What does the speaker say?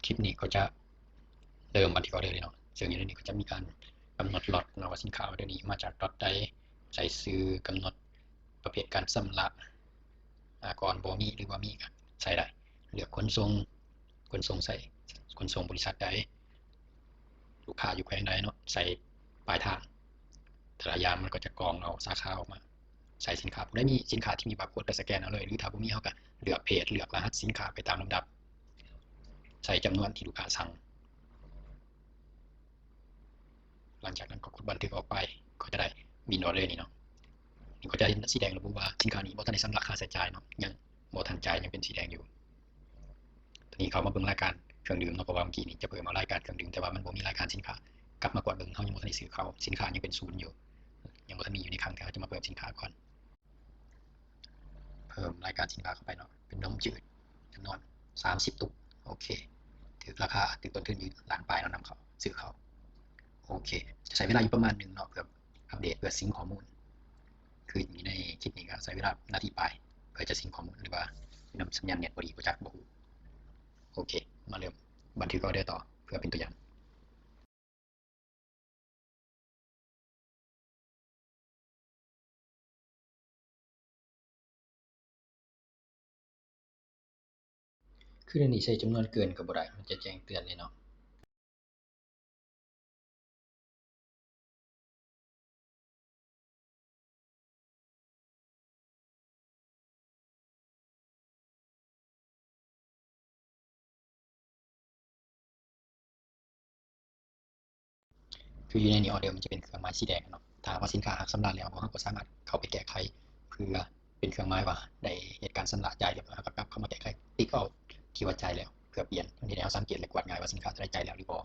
ຄລິບນີ້ກໍຈະເລີ່ມບັນທຶກອໍເດີເລີຍເນາະ. ເຊິ່ງຢູ່ໃນນີ້ກໍຈະມີການກຳນົດລັອດເນາະ ວ່າສິນຄ້າອໍເດີນີ້ມາຈາກລັອດໃດ, ໃສ່ຊື່, ກຳນົດປະເພດການຊຳລະ, ອາ ກ່ອນບໍ່ມີ ຫຼືວ່າມີກໍໃສ່ໄດ້, ເລືອກຂົນສົ່ງ, ຂົນສົ່ງໃສ່ ຂົນສົ່ງບໍລິສັດໃດ, ລູກຄ້າຢູ່ແຂວງໃດເນາະ ໃສ່ປາຍທາງ. ແຕ່ລະຢ່າງມັນກໍຈະກອງເອົາສາຂາອອກມາ. ໃສ່ສິນຄ້າ ຜູ້ໃດມີສິນຄ້າທີ່ມີບາໂຄດກໍສະແກນເອົາເລີຍ ຫຼືຖ້າບໍ່ມີເຮົາກໍເລືອກເພດ ເລືອກລະຫັດສິນຄ້າໄປຕາມລຳດັບ, ໃສ່ຈຳນວນທີ່ລູກຄ້າສັ່ງ. ຫຼັງຈາກນັ້ນກໍກົດບັນທຶກອອກໄປ ກໍຈະໄດ້ບິນອໍເດີນີ້ເນາະ. ນີ້ກໍຈະເຫັນສີແດງລະບຸວ່າສິນຄ້ານີ້ບໍ່ທັນໄດ້ຊຳລະຄ່າໃຊ້ຈ່າຍເນາະ, ຍັງບໍ່ທັນຈ່າຍ ຍັງເປັນສີແດງຢູ່. ທີນີ້ເຂົ້າມາເບິ່ງລາຍການເຄື່ອງດື່ມເນາະ ເພາະວ່າເມື່ອກີ້ນີ້ຈະເພີ່ມເອົາລາຍການເຄື່ອງດື່ມ ແຕ່ວ່າມັນບໍ່ມີລາຍການສິນຄ້າ. ກັບມາກວດເບິ່ງ ເຮົາຍັງບໍ່ທັນໄດ້ຊື້ເຂົ້າ, ສິນຄ້າຍັງເປັນສູນຢູ່, ຍັງບໍ່ທັນມີຢູ່ໃນຄັງ, ແຕ່ເຮົາຈະມາເພີ່ມສິນຄ້າກ່ອນ. ເພີ່ມລາຍການສິນຄ້າເຂົ້າໄປເນາະ, ເປັນນົມຈືດ ຈຳນວນສາມສິບຕຸກ. ໂອເຄ, ຖືກລາຄາ, ຖືກຕົ້ນທຶນຢູ່ລ້ານປາຍເນາະ, ນຳເຂົ້າ, ຊື້ເຂົ້າ. ໂອເຄ, ຈະໃຊ້ເວລາຢູ່ປະມານໜຶ່ງເນາະ ເພື່ອອັບເດດ, ເພື່ອຊິງຂໍ້ມູນ. ຄືຢູ່ໃນຄລິບນີ້ກໍໃຊ້ເວລານາທີປາຍ ເພື່ອຈະຊິງຂໍ້ມູນ ຫຼືວ່ານຳສັນຍານເນັດບໍ່ດີ ບໍ່ຈັກ ບໍ່ຮູ້. ໂອເຄ, ມາເລີ່ມບັນທຶກອໍເດີຕໍ່ ເພື່ອເປັນຕົວຢ່າງ. ຄືໃນນີ້ໃສ່ຈຳນວນເກີນກໍບໍ່ໄດ້, ມັນຈະແຈ້ງເຕືອນເລີຍເນາະ. ຄືຢູ່ໃນນີ້ ອໍເດີມັນຈະເປັນເຄື່ອງໝາຍສີແດງເນາະ. ຖ້າຫາກວ່າສິນຄ້າຫາກຊຳລະແລ້ວ ພວກເຮົາກໍສາມາດເຂົ້າໄປແກ້ໄຂ ເພື່ອເປັນເຄື່ອງໝາຍວ່າໄດ້ເຮັດການຊຳລະຈ່າຍຮຽບຮ້ອຍ ເຮົາກໍກັບເຂົ້າມາເຮັດ ຕິກເອົາທີ່ວ່າຈ່າຍແລ້ວ ເພື່ອປ່ຽນ. ເຮັດໃຫ້ເຮົາສັງເກດ ແລະ ກວດງ່າຍວ່າສິນຄ້າຕົວໃດຈ່າຍແລ້ວຫຼືບໍ່.